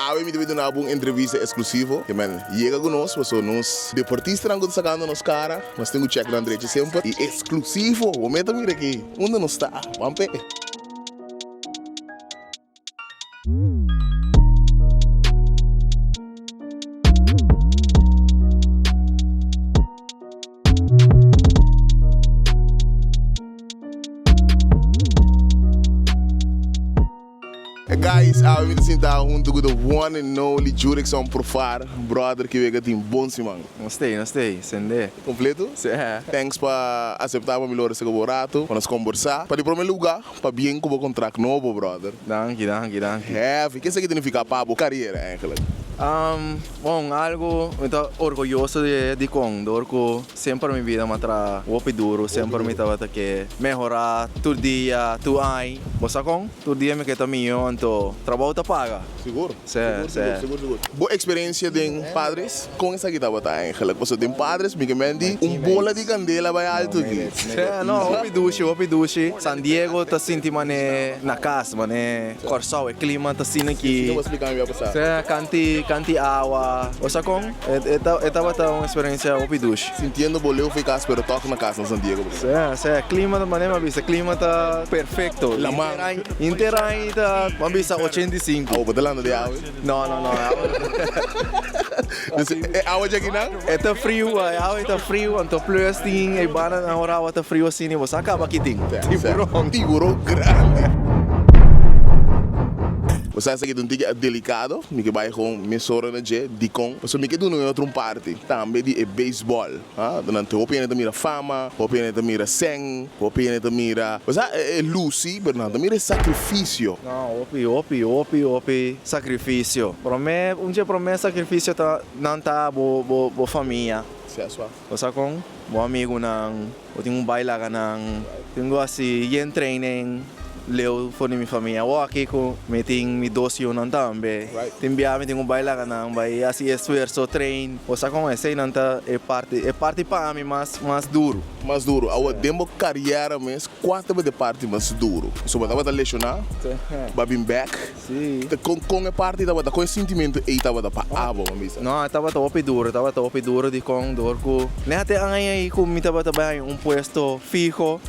Awe mi ta bin duna bo un entrevista exclusivo. Ke men yega ku nos paso nos deportistanan ku ta sakando nos kara, nos tin ku check nan drechi semper. I exclusivo, bo meta mira aki unda nos ta. Ban p'e. Guys, awe mi ta sinta hunto ku the one and only Jurickson Profar, brother ki wega tin bon siman. Nos stay, nos stay, sende. Completo? Sí. Thanks pa acepta pa mi lora esaki bo rato, pa nos combersa. Pa di prome luga, pabien ku bo contract nobo, brother. Danki, danki, danki. Heavy. Ke esaki ta nifica pa bo carriera eigenlijk? Bon, algo mi ta orguyoso di dikon, dor ku Semper mi bida m'a traha hopi duru, semper mi tabata ke mehorá tur dia, tur aña. Bo sa kon? Tur dia mi ke ta mihó, anto trabou ta paga. Sigur, Sí, sigur, sí. sigur, sigur, sigur. Bo eksperensia den Padres, kon esaki tabata eigenlijk? Pasobra den Padres mi ke menti un bola di kandela bai altu aki. Sí, no, hopi dushi, hopi dushi. San Diego ta sinti man'e na kas, man'e Kòrsou, e klima ta asina Sí, ki. no bo splika mi bia pasá. Sí, kanti, kanti awa. Bo sa kon? E tabata un experiencia hopi dushi. Sintiendo bo leu fi cas pero toch na cas na San Diego bo. Sí, sí, clima ta manera mi a bisa, clima ta perfecto. Laman. Inter aña ta, mi a bisa 85. Awo bo ta landa di awe? No, no, no, awe no. Dus e awa djaki nan? E ta friu, e awa ta friu, anto plus tin e banda nan ora awa ta friu asina bo sa caba ki tin. Tiburon. Tiburon grandi. Bo sa esaki ta un tiki delicado, mi ke bai gewoon mesora na dje. Dikon? Pasobra mi ke duna un otro un parti tambe di e beisbòl. Ha? Nan hopi hende ta mira fama, hopi hende ta mira sèn, hopi hende ta mira, bo sa, e lusi, pero nan ta mira e sakrifisio. No, hopi, hopi, hopi, hopi sakrifisio. Promé, un dje promé sakrifisio ta nan ta bo, bo, bo famia. Si, asua. Bo sa kon? Bo amigunan, bo tin un bai laga nan, tin ku hasi yen training leu for di mi famia. Awor aki ku mi tin mi dos yunan tambe, tin bia mi tin ku bai laga nan, bai hasi esfuerso, train. Bo sa kon eseinan ta e parti, e parti pa ami mas mas duru. Mas duru. Awor den bo kariera mes, kua tabata e parti mas duru? Pasobra bo tabata leshoná, bo a bin bèk. Sí. Ta kon kon e parti tabata, kon e sintimentu ei tabata pa abo, bo bisa? No, e tabata hopi duro, e tabata hopi duro dikon dor ku net e aña ei ku mi tabata bai haña un puesto fiho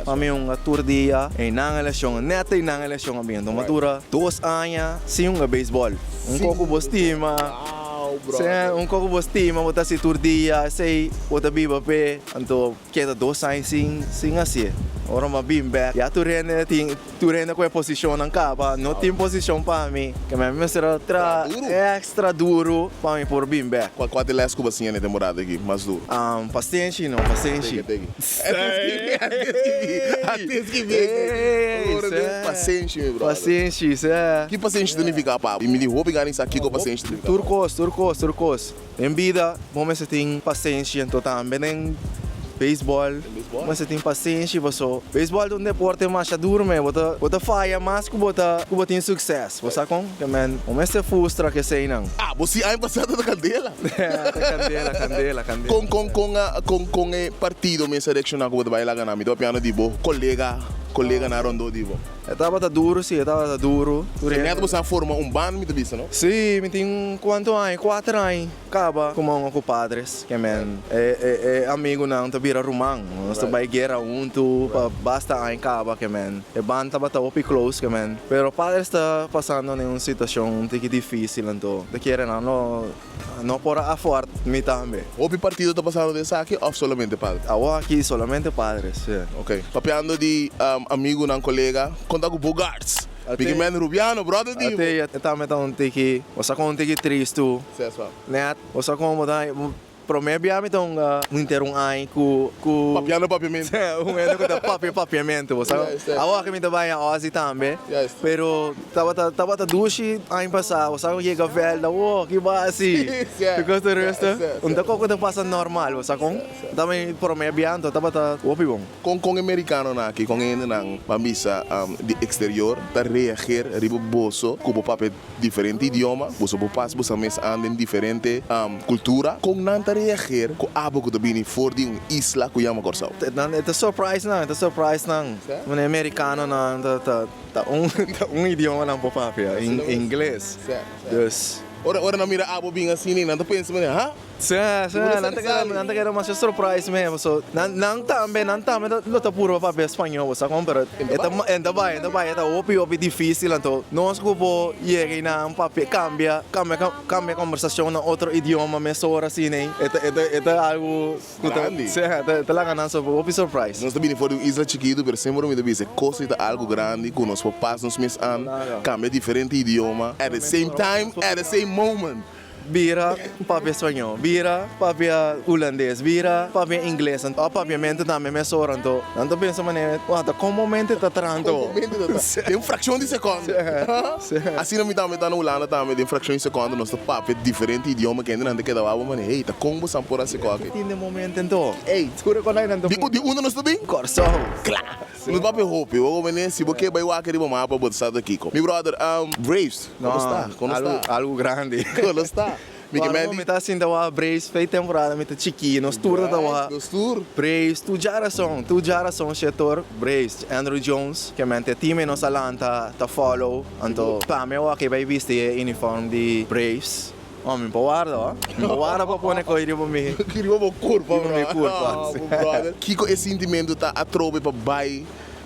pa mi hunga tur dia einan eleshon, net einan eleshon a bin. Enton mi a dura dos aña sin hunga beisbòl. Un kos ku bo stima, sí, un kos ku bo stima bo ta hasi tur dia, esei bo ta biba p'e. Anto keda dos aña sin sin hasié. Ora mi a bin bèk ya tur hende tin. Tur hende ku e posishonnan kaba, no tin posishon pa mi, ke mi mester a traha extra duru pa mi por bin bek. Kua ta e les ku bo a siña na e temporada aki mas duru? Pasenshi no, pasenshi. Teki, teki. Antes ki bi, antes ki bi. Pasenshi mi brother. Pasenshi, sè. Ki pasenshi ta nifiká pa bo? Mi di hopi gana di sa kiko pasenshi ta nifiká pa bo. Tur kos, tur kos, tur kos. Den bida bo mester tin pasenshi anto tambe den beisbòl bo mester tin pasenshi paso beisbòl ta un deporte masha duru men bo ta bo ta faya mas ku bo ta ku bo tin sukses bo sa kon ke men bo mester fustra ke eseinan. Ah bo si aña pasá ta kandela. Ta kandela kandela kandela. Kon kon kon a kon kon e partido mester reakshoná ku bo ta bai laga nan mi ta papiando di bo kolega koleganan rondó di bo. E tabata duru si, e tabata duru. Tur hende. Net bo sa forma un band mi ta bisa no? Si, mi tin cuanto aña, cuater aña caba cu mama cu padres. Ke men e e amigunan ta bira ruman. Nos ta bay guera hunto pa basta aña caba ke men. E band tabata hopi close ke men. Pero padres ta pasando den un situacion un tiki dificil anto ta kere nan lo No por a afford mi tambe. Hopi partido ta pasando den esaki of solamente padres? Awor aki solamente padres, si. Ok. Papiando di amigunan, colega, conta cu Bogaerts. Biggie Man Rubiano, brother di bo. Ate, e tambe ta un tiki, bo sa con un tiki tristu. Seswa. Net, bo sa con bo ta. Prome bia mi ta hunga henter un aña ku ku. Papiando papiamentu. Un hende ku ta papia papiamentu, bo sa. Awor mi ta bai a Ozzy tambe. Pero tabata tabata dushi aña pasá, bo sa ku yega vèlda, wo ki basi. Because de resto un ta koko ta pasa normal, bo sa kon. Ta mi prome bia anto tabata hopi bon. Kon kon e merikanonan aki, kon e hendenan ban bisa di eksterior ta reager riba boso ku bo papia Diferente idioma, boso por pas boso mes an den diferente kultura. Kon nan ta reageer ku abo ku ta bini for di un isla ku yama Kòrsou? Nan e ta surprise nan, e ta surprise nan. Manera merikanonan ta ta ta un ta un idioma nan por papia, ingles. Dus. Ora ora nan mira abo bin asina nan ta pensa manera, ha? Sí, sí, nan ta keda, nan ta keda masha surprise mes, paso nan, nan tambe, nan tambe ta lo ta purba papia spañó, bo sa kon, pero e ta, e ta bai, e ta bai, e ta hopi, hopi difícil, anto nos ku por yega einan papia, kambia, kambia, kambia kombersashon na otro idioma mesora asina ei, e ta, e ta, e ta algu ku ta, Grandi. sí, e ta, e ta laga nan hopi surprise. Nos ta bini for di un isla chikitu, pero semper mi ta bisa e kos ei ta algu grandi ku nos por pas nos mes an, kambia diferente idioma at the same time, at the same moment. Bira papia spañó, bira papia hulandes, bira papia ingles, anto papiamentu tambe mesora, anto nan ta pensa manera, wak ta kon momento e ta traha anto? Kon momento e ta traha? Den frakshon di sekònde. Asina mi tambe ta na Hulanda tambe, den frakshon di sekònde nos ta papia diferente idioma, kende nan ta keda wak bo manera, hey, ta kon bo san por hasi kòke? Tin den momento anto? Ey, tur e konai nan ta Di di unda nos ta bin? Kòrsou. Kla! Nos papia hopi, bo manera si bo ke bai wak riba mapa bo ta sa ta kiko. Mi brother, Braves. No, Kono sta? Kono algu, sta? algu grandi. Kono sta? Mi ke Cuando mendi. mi ta sinta wak Braves fei temporada mi ta chikí, nos tur ta ta wak Nos tur. Braves, tur djarason, tur djarason shetor Braves, Andruw Jones, ke mente team e nos a lanta ta follow, anto pa mi awor ke bai bisti e uniform di Braves, oh mi por warda oh, mi por warda pa pone koe riba mi, Riba bo kurpa riba mi bro. kurpa. Oh, bo brother. Kiko e sintimentu ta atrobe pa bai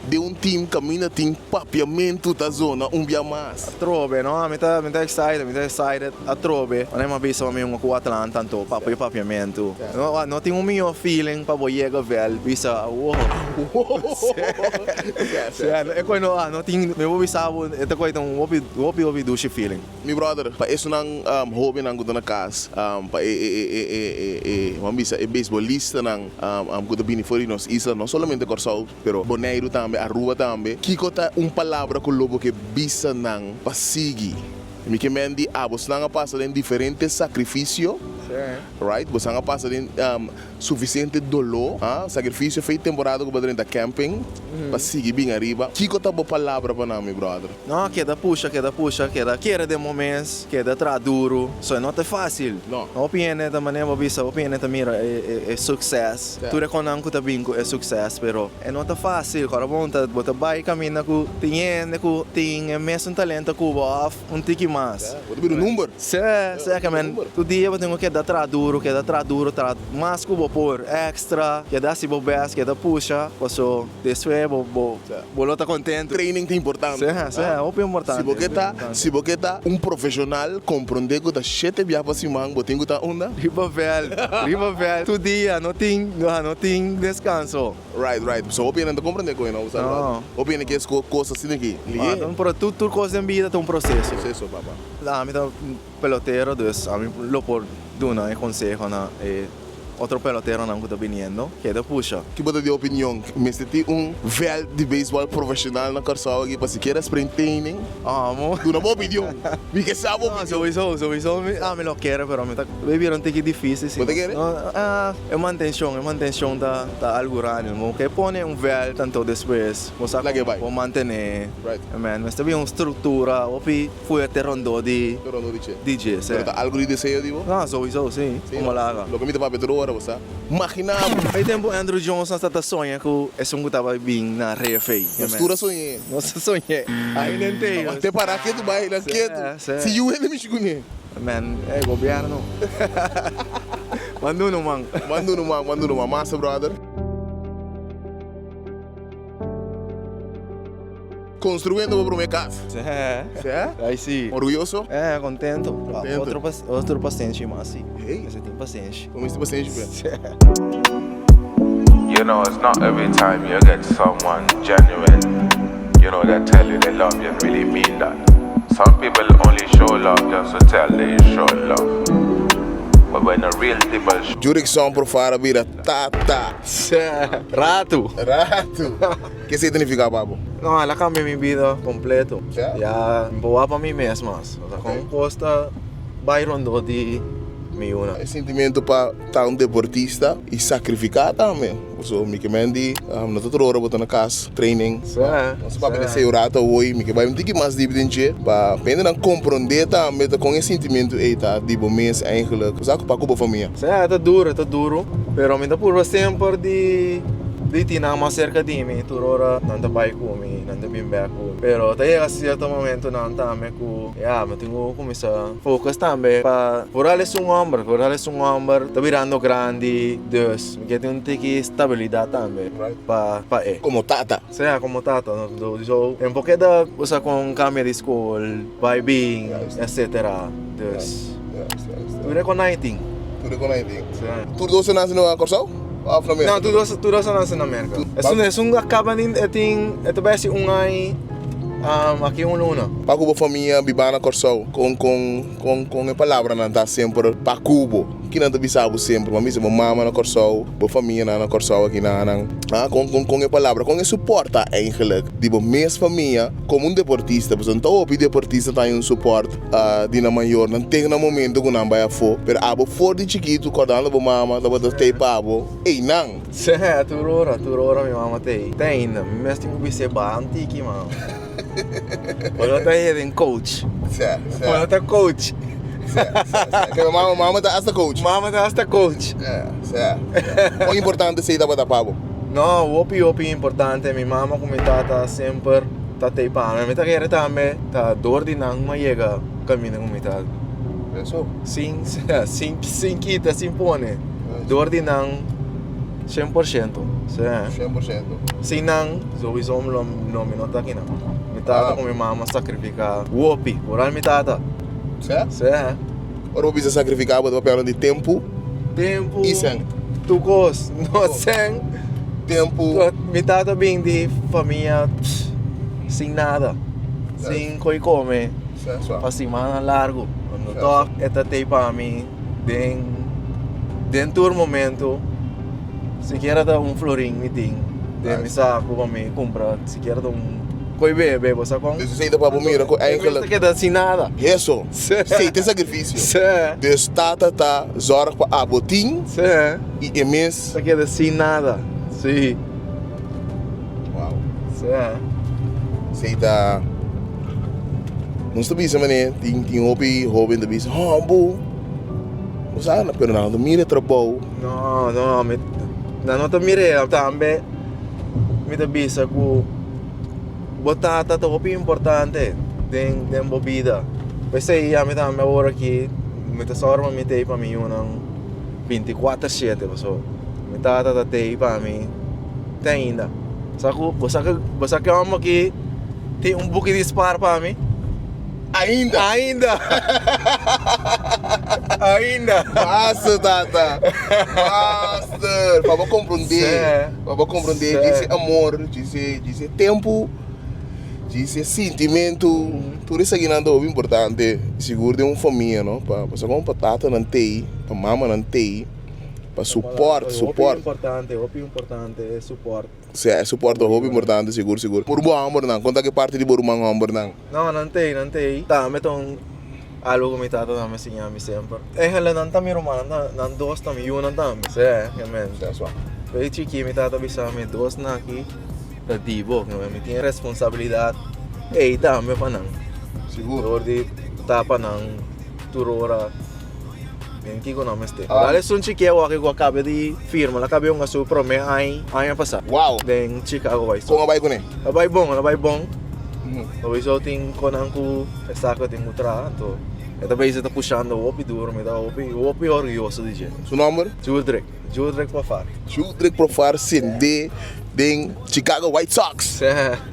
Den un team caminda tin papiamentu ta zona un bia mas. Atrobe no, mi ta mi ta excited, mi ta excited atrobe. Ora mi a bisa mi un cu Atlanta anto papia papiamentu. No no tin un miho feeling pa bo yega vel bisa awo. Sea e coi no no tin mi por bisa bo e ta coi ta un hopi hopi hopi dushi feeling. Mi brother, pa esunnan hobennan cu ta na cas, pa e e e e e e bo a bisa e beisbolistanan cu ta bini for di nos isla, no solamente Corsou, Pero Boneiru tambe, Aruba tambe. Kiko ta un palabra ku lo bo ke bisa nan pa sigui? Mi ke men di abosnan a pasa den diferente sakrifisio, right? Bosan a pasa den sufisiente doló, ah, sakrifisio fei temporada ku bo a drenta camping pa sigui bin ariba. Kiko ta bo palabra pa nan, mi brother? No, keda pusha, keda pusha, keda kere den bo mes, keda traha duru. So e no ta fásil. No. Hopi hende ta manera bo bisa, hopi hende ta mira e e sukses. Tur e konan ku ta bin ku e sukses, pero e no ta fásil. Ora bo ta bo ta bai kaminda ku tin hende ku tin e mesun talento ku bo òf un tiki mas. Bo ta bira un number. Sí, sí, ke men tur dia bo tin ku keda traha duru, keda traha duru, traha mas ku bo por, èkstra, keda hasi bo bèst, keda pusha, paso despues bo bo bo lo ta kontentu. Training ta importante. Sí, sí, hopi importante. Si bo ke ta, si bo ke ta un profeshonal, komprondé ku ta shete biaha pa siman bo tin ku ta unda? Riba vèlt, riba vèlt tur dia, no tin, no tin deskanso. Right, right. So hopi hende no ta komprondé ku hende, No. Hopi hende ke sko kos asina aki. Ah, ta un pro, tur, tur kos den bida ta un proseso. Proseso, papa. Ami ta un pelotero, dus ami lo por duna e konseho na e Otro peloteronan ku ta biniendo keda pusha. Ki bo ta di opinion? Mester tin un vèlt di beisbòl profeshonal na Kòrsou aki pa sikiera spring training? Amo. Duna bo opinion. Mi ke sa bo opinion. No, souiso, souiso mi ami lo kere pero mi ta bay bira un tiki dificil si Bo ta kere? No, e mantencion, e mantencion ta ta algu grandi. Bo ke pone un vèlt anto despues bo sa Lag'e bay. bo mantene. Right. Amen. Mester bin un structura hopi fuerte rondó di. Rondó di dje. Di dje, sí. Pero ta algu di deseo di bo? No, souiso, sí. Sí, Como laga. Loke mi ta papia tur ora, bo sa. Maginá bo. E tempu Andruw Jones a ta soña ku esun ku tabata bin na refe. Nos tur a soñ'é. Nos a soñ'é. Ainda entei. Te pará ketu bai na ketu. Sí, sí. Si yu hende mishi kuné. Man, e gobierno. Manda unu man. Manda unu man, manda unu man. Masa, brother. Construyendo bo prome cas. Sí. Sí? Ay sí. Orguyoso? Eh, contento. Contento. Otro, otro pasenshi mas sí. Hey. Mester tin pasenshi. Bo mester pasenshi pe. Sí. You know it's not every time you get someone genuine You know that tell you they love you and really mean that Some people only show love just to tell they show love But when the real people show Jurickson Profar a bira tata. Sí. Ratu. Ratu. Ke esei ta nifiká pa bo? No, el a kambia mi bida kompleto. Ya? Ya, mi por wak pa mi mes mas. Osea, kon kos ta bai rondó di. mi yunan. E sintimentu pa ta un deportista i sakrifiká tambe. Pasobra mi ke men di no ta tur ora bo ta na kas training. Nos a papia di seis rato awor i mi ke bai un tiki mas dip den dje pa hendenan komprondé tambe ta kon e sintimentu ei ta di bo mes eigenlijk. Bo sa pa ku bo famia. Sí, ta duru, ta duru. Pero mi ta purba semper di di tin nan mas serka di mi. Tur ora nan ta bai ku mi, nan ta bin bek ku mi. Pero ta yega sierto momentonan tambe ku ya mi tin ku kuminsá focus tambe pa vooral esun homber, vooral esun homber ta birando grandi, dus mi ke tin un tiki stabilidat tambe pa pa e. Komo tata. Sea, komo tata. So, e no por keda usa kon kambia di skol, bai bin, etcetera. Dus, tur e kon nan e tin. Tur e kon nan e tin. Tur dos a nase na Kòrsou òf na Merka? No, tur dos a nase na Merka. Esun esun a kaba di e tin e ta bai hasi un aña aki un luna. Pa ku bo famia biba na Kòrsou, kon kon kon kon e palabranan ta semper pa ku bo? Ki nan ta bisa bo semper? Bo a misa bo mama na Kòrsou, bo famianan na Kòrsou aki nan. Ah, kon kon kon e palabra, kon e support ta eigenlijk di bo mes famia komo un deportista? Pasobra no ta hopi deportista ta haña un support di nan mayornan te na momento ku nan bai afó. Pero abo for di chikitu kòrdando bo mama tabata tei pa bo einan. Sè, tur ora, tur ora mi mama tei. Te ainda, mi mes tin ku bis'é baha un tiki, mama. Bo no ta hende den coach. Sè, sè. Bo no ta coach. Sè, sè, sè. Ke mama, mama ta hasta coach. Mama ta hasta coach. Sè, sè. Kon importante esei tabata pa bo? No, hopi, hopi importante. Mi mama ku mi tata semper ta tei pa mi. Mi ta kere tambe ta dor di nan mi a yega kaminda ku mi ta. Eso. Sin, sin, sin kita, sin pone. Dor di nan 100%. Sè. 100%. Sin nan, sowieso lo mi no ta aki nan. Mi tata ku mi mama sakrifiká hopi. Vooral mi tata. Sè? Sè. Ora bo bisa sakrifiká bo ta papia di tempu? Tempu. I sèn. Tur kos. No sèn. Tempu. Mi tata bin di famia sin nada. Sin koi kome. Sè, swa. Pa simannan largu. Tòg e ta tei pa mi den den tur momento. Sikiera ta un florin mi tin den mi saku pa mi kumpra sikiera ta un koi bebe bo sa kon. Dus esei ta pa bo mira ku eigenlijk. Ta keda sin nada. Eso. Esei ta e sakrifisio. Dus tata ta zorg pa abo tin i e mes. Ta keda sin nada. Si. Wow. Esei ta. Nos ta bisa manera tin tin hopi hoben ta bisa, oh bo. Bo sa, pero nan no ta mira e trabou. No, no, mi, nan no ta mir'é. Tambe mi ta bisa ku bo tata ta hopi importante den den bo bida. P'esei ami tambe awor aki mi ta sòru pa mi t'ei pa mi yunan binti kuater shete pasobra mi tata ta t'ei pa mi te ainda. Sa ku bo sa ku bo sa ke hòmber aki tin un buki di spar pa mi? Ainda. Ainda. Ainda. Basta, tata. Basta. Pa bo comprende. Sí. Pa bo comprende Sí. djis e amor, djis e, djis e tempo, djis e sintimento. Tur esakinan ta hopi importante, sigur den un famia, no? Pa, pasobra como pa tatanan t'ei, pa mamanan t'ei, pa support, support. Hopi importante, hopi importante e support. Sea, e support ta hopi importante, sigur, sigur. Por bo hombernan, konta ki parti di bo ruman hombernan? No, nan t'ei, nan t'ei. Tambe ta un algo ku mi tata tambe a siña mi semper. Eigenlijk nan ta mi rumannan, nan ta, nan dos ta mi yunan tambe. Sea, ke men. Sea sua. Desde chikí mi tata a bisa mi dos nan aki ta di bo, ke men mi tin responsabilidat ei tambe pa nan. Sigur. Dor di ta pa nan tur ora. Den kiko nan mester. Dal esun chikeo aki ku a kaba di firma. El a kaba yonga su prome aña, aña pasá. Wow! Den Chicago White Sox. Kon a bai kuné? A bai bon, a bai bon. Sowieso tin konan ku e sa ku e tin ku traha, anto e ta bezig ta pushando hopi duro, mi ta hopi, hopi orguyoso di dje. Su nomber? Judrick, Judrick Profar. Judrick Profar sende den Chicago White Sox.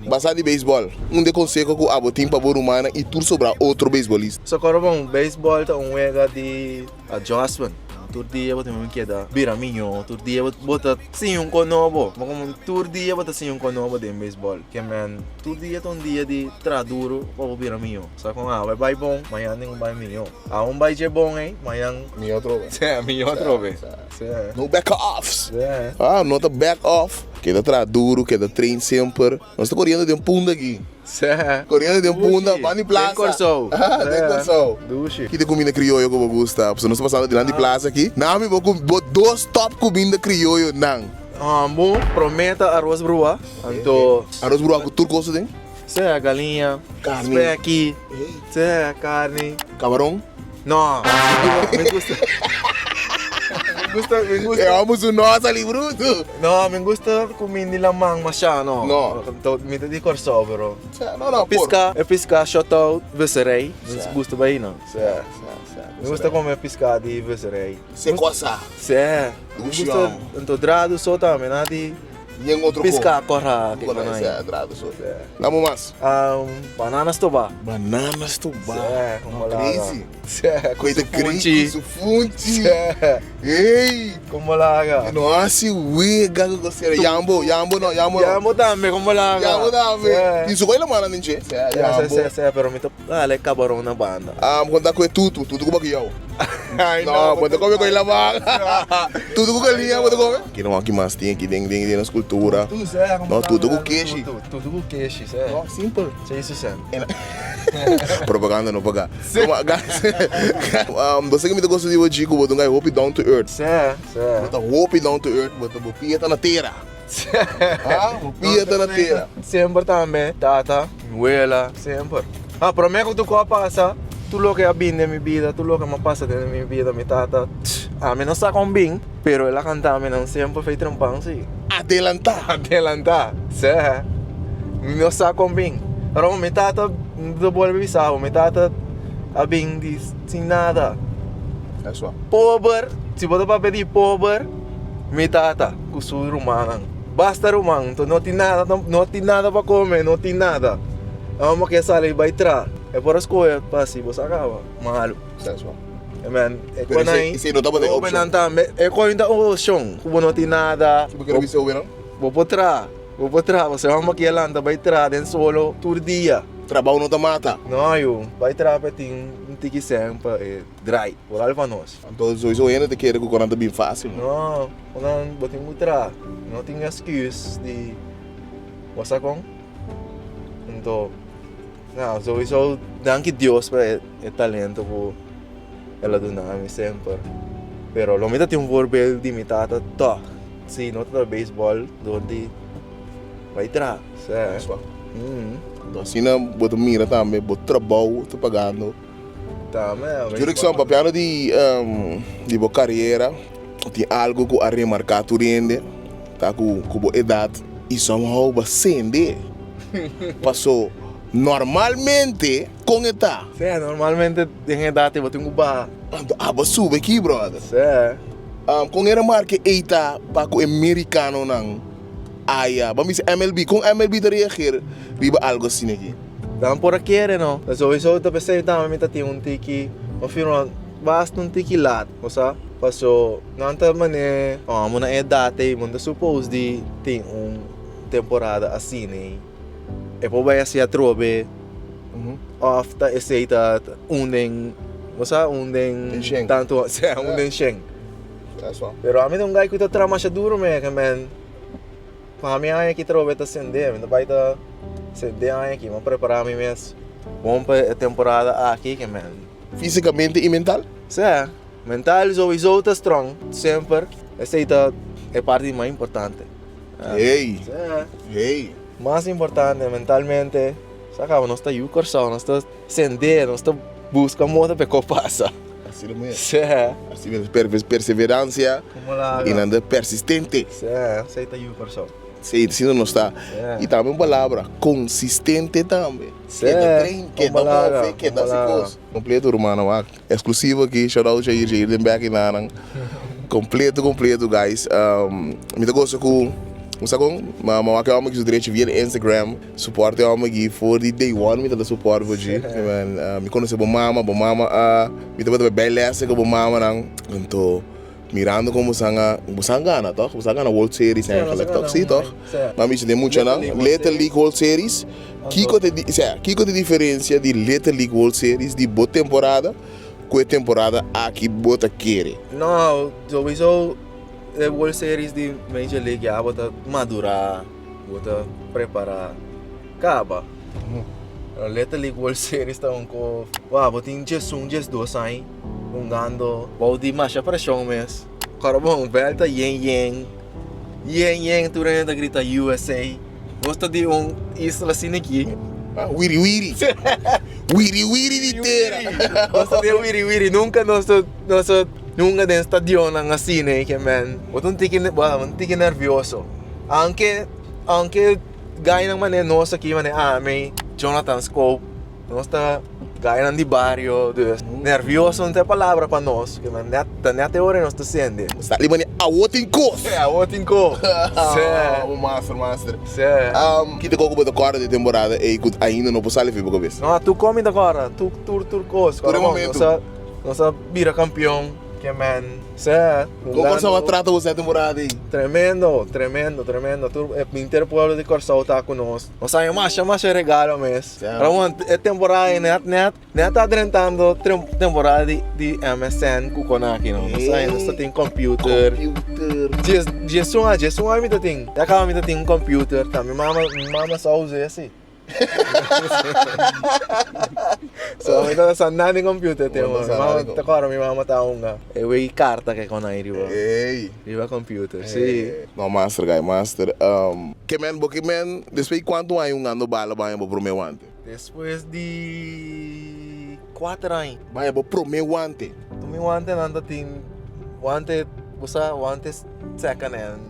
Basá di beisbòl, un de konseho ku abo tin pa bo rumannan i tur sobrá otro beisbolista? Socorro bon, beisbòl ta un wega di adjustment. Tur dia bo tin ku keda bira mihó, tur dia bo ta siña un kos nobo. Bo komo tur dia bo ta siña un kos nobo den beisbòl. Ke men tur dia ta un dia di traha duru pa bo bira mihó. Sa kon awe bai bon, mañan tin ku bai mihó. Awe un bai dje bon ei, mañan. Mihó atrobe. Mihó atrobe. No back offs. No ta back off. Keda traha duru, keda train semper. Nos ta koriendo den punda aki. Koriendo den punda, ban di plaza. Den Kòrsou. Den Kòrsou. Dushi. Ki ta kuminda krioyo ku bo gusta? Pasobra nos ta pasando dilanti di plaza aki. Nami bo ku bo dos top kuminda krioyo nan. Bo promé ta aros bruá, anto. Aros bruá ku tur kos aden? Sea galiña, Karni. speki, sea karni. Kabaron? No, mi gusta. Mi gusta, mi gusta. E homo su no a sali bruto. No, mi gusta kuminda di laman masha no. No. Anto mi ta di Kòrsou pero. Sa, no, no, por. Piska, e piska shòtòu visserij. Mi gusta bai no. Sa, sa, sa. Mi gusta kome piska di visserij. Se kosa. Se. Mi Dushi gusta homo. anto dradu so tambe na di. Yen otro ko. Piska kòrá ke Kòrá, nan. sa, dradu so. Namo mas. Banana stobá. Banana stobá. Se, como laga. Crazy. Se, ku Koe su ta crazy funchi. ku su funchi. Se. Hey! Como laga. No hasi wega ku kosera. Yambo, yambo no, yambo no. Yambo tambe, como laga. Yambo tambe. Se. Tin su koe la mana den dje. Se, yambo. Se, se, se, pero mi ta dale kabaron na banda. Ah, bo konta ku e tutu, tutu ku bakiyou. Ay, No, bo ta kome koe la banda. Tutu ku galiña bo ta kome? Ki no aki mas tin aki den den den nos kultura. Tutu, se, como No, tutu ku laga, keshi. Tutu, tutu ku keshi, se. No, simpel. Se, se, se. Propaganda no paga. Tuma, guys. Bo sa ke mi ta gosta di bo dji ku bo ta un guy hopi down to earth. Se, se. Bo ta hopi down to earth, bo ta bo pia ta na tera. Se. Ah, bo pia ta na tera. Semper tambe, tata, mi wela, semper. Ah, prome ku tur ku a pasa, tur loke a bin den mi bida, tur loke mi a pasa den mi bida, mi tata, ami no sa kon bin, pero el a kanta mi nan semper fei trempan si. Adelantá. Adelantá, se. Mi no sa kon bin. Pero mi tata, mi ta bolbe bisa bo, mi tata a bin di sin nada. Eso. Pober, si bo ta papia di pober, mi tata ku su rumannan. Basta ruman, no tin nada, no tin nada pa kome, no tin nada. Amo ke sali bai tra. E por a skohe pa hasi bo sa kaba malu. Eso. Amen. E Pero kon esei, esei no tabata e opshon. Hobennan tambe. E kon ta un opshon ku bo no tin nada. Bo kere bisa hobennan? Bo por traha. Bo por traha. Pasobra amo ke lanta bai traha den solo tur dia. Trabou no ta mata. No yu. Bai traha pa tin un tiki sèn pa e drai. Oral pa nos. Anto sowieso hende ta kere ku konan ta bin fásil. No. Konan bo tin ku traha. No tin excuse di bo sa kon. Anto. No, sowieso danki Dios pa e talento ku el a duna mi semper. Pero lo mi ta tin un voorbeeld di mi tata tòg. Si no ta beisbòl dor di bai traha. Sè. Anto asina bo ta mira tambe bo trabou ta pagando. Tambe. Jurickson, papiando di di bo kariera, tin algu ku a remarká tur hende ta ku ku bo edat i somehow bo a sende. Paso normalmente kon e ta? Sè, normalmente den edat ei bo tin ku baha. Anto abo a sube aki, brother. Sè. Kon e remarke ei ta pa ku e merikanonan aya? Bo a bisa MLB, kon MLB ta reageer riba algu asina aki? Nan por a kere no. Sowieso ta pesei tambe mi ta tin un tiki, bo firma basta un tiki lat, bo sa. Paso nan ta mane, amo na edat ei, bo no ta suppose di tin un. Temporada asina ei e por bai hasi atrobe of ta esei ta un den bo sa un den tantu sea un den shen pero ami ta un guy ku ta traha masha duru me ke men pa mi aña aki atrobe ta sende mi ta bai ta sende aña aki mi a prepara mi mes bon pa e temporada aki ke men. Fisikamente i mental? Sea mental souiso ta strong semper esei ta e parti mas importante. Hey, hey. Mas importante mentalmente, sa caba nos ta yu Corsou, nos ta sende, nos ta busca moda pa e cos pasa. Así lo mes. Sí. Así mes, perseverancia y nan ta persistente. Sí, esey ta yu Corsou. Sí, asina nos ta. Sí. Y tambe un palabra, consistente tambe. Sí. Keda train, keda move, keda haci cos. Completo rumannan wak. Exclusivo aki, shout out Jair, Jair den bek y nanan. Completo, completo guys. Mi ta gosa cu, bo sa con? Ma ma wak e homber aki su derecho via di Instagram. Support e homber aki for di day one mi ta ta support bo dje. Mi conoce bo mama, bo mama a, mi tabata bay les cu bo mamanan. Anto mirando con bo san a, bo san gana toch? Bo san gana World Series eigenlijk toch? Si toch? Ma mi bisa den muchanan, Little League World Series. Kiko ta e sea, kiko ta e diferensia di Little League World Series di bo temporada ku e temporada aki bo ta kere? No, souiso e World Series di Major League ya bo ta madura, bo ta prepara kaba. Pero Little League World Series ta un ko, wou, bo tin diesun, diesdos aña hungando bou di masha preshon mes. Kòrda bon, bèl ta yen yen, yen yen, tur hende ta grita USA. Nos ta di un isla asina aki. Ah, wiri wiri. Wiri wiri di tera. Nos ta di wiri wiri. Nunka nos ta, nos ta nunka den stadionnan asina ke men. Bo ta un tiki, bo un tiki nervioso. Aunke, aunke gainan manera nos aki, manera ami, Jonathan Scope. Nos ta gainan di bario, dus nervioso no ta e palabra pa nos, ke men net, ta net e ora nos ta sende. Nos ta riba ni awo tin kos. Sí, awo tin kos. Sí. Bo master, master. Sí. Ki ta kos ku bo ta kòrda di e temporada ei ku ainda no por sali for bo kabes? No, tur kos mi ta kòrda, tur, tur, tur kos. Tur e momento. Nos a, nos a bira kampion, ke men, sí. Kon Kòrsou a trata bo e temporada ei? Tremendo, tremendo, tremendo. Tur, e henter pueblo di Kòrsou ta ku nos. Nos haña masha, masha regalo mes. Ramon, e temporada ei net net net ta drentando temporada di di MSN ku konaki no. Nos a nos ta tin computer. Computer. Dies diesun a diesun a mi ta tin. Ya kaba mi ta tin un computer ta mi mama mi mama sa usa esi. So mi ta sa nada di computer te mi mama ta kòrda mi mama ta hunga e wei karta ke konai riba riba computer si. No master guy master. Ke men bo ke men despues di kuantu aña un ando bala baña bo prome wante? Despues di kuater aña. Baña bo prome wante. Prome wante nan ta tin wante bo sa wante second hand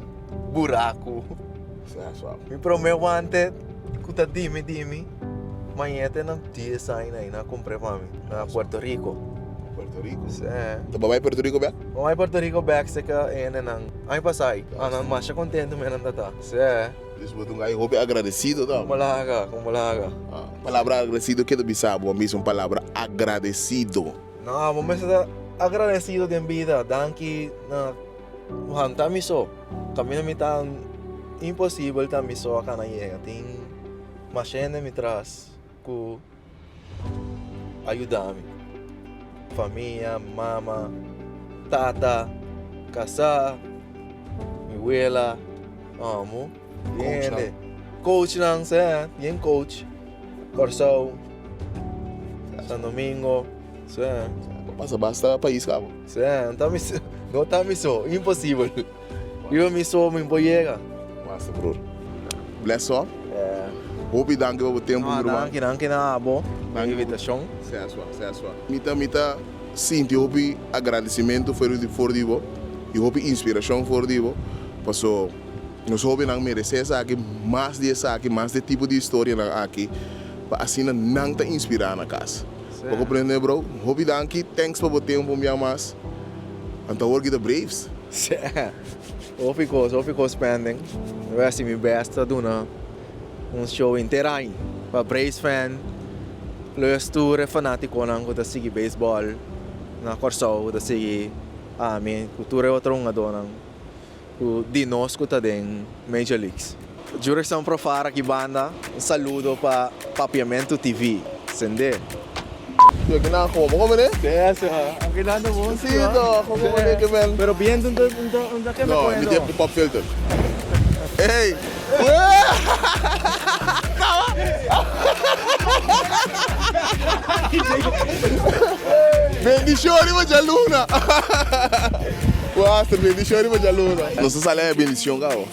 buraku. Mi prome wante ku ta dimi dimi mañete nan dies aña nan a kumpre pa mi na Puerto Rico. Puerto Rico? Si. Ta bo bai Puerto Rico bek? Bo bai Puerto Rico bek seka hende nan aña pasá ei. Nan masha kontentu mi nan ta ta. Si. Dus bo ta un gai hopi agradesido ta. Como laga, como laga. Palabra agradesido ke ta bisa bo? A bisa un palabra agradesido. No, bo mester ta agradesido den bida. Danki na hanta mi so. Kaminda mi ta imposibel ta mi so a kana yega. Tin masha hende mi tras ku a yuda mi. Famia, mama, tata, kasá, mi wela, amo, hende. Coachnan, sè, bien coach. Kòrsou, San Domingo, sè. Bo pasa basta pais kaba. Sè, no ta mi so, no ta mi so, imposibel. Riba mi so mi por yega. Massa broer. Bless up. Hopi danki pa bo tempu mi ruman. Danki, danki na abo pa e invitashon. Sea sua, sea sua. Mi ta mi ta sinti hopi agradesimentu for di for di bo i hopi inspirashon for di bo paso nos hobennan meresé esaki, mas di esaki, mas di e tipo di historianan aki pa asina nan ta inspirá na kas. Bo komprende bro? Hopi danki, thanks pa bo tempu un bia mas. Anto awor ki ta Braves. Sè, hopi kos, hopi kos pending. Mi bai hasi mi best pa duna un show henter aña pa Braves fan plus tur e fanatikonan ku ta sigui beisbòl na Kòrsou, ku ta sigui ami ku tur e otro hungadónan ku di nos ku ta den Major Leagues. Jurickson Profar aki banda, un saludo pa Papiamentu TV. Sende. Yo aki nan como como ne? Eso, aki nan ta bon si to, como como ne ke men. Pero biento un ta un ta un ta keme No, mi tin pop filter. Ey! Bendicion riba djaluna. Master, bendicion riba djaluna. Nos ta sali a bendicion cabo.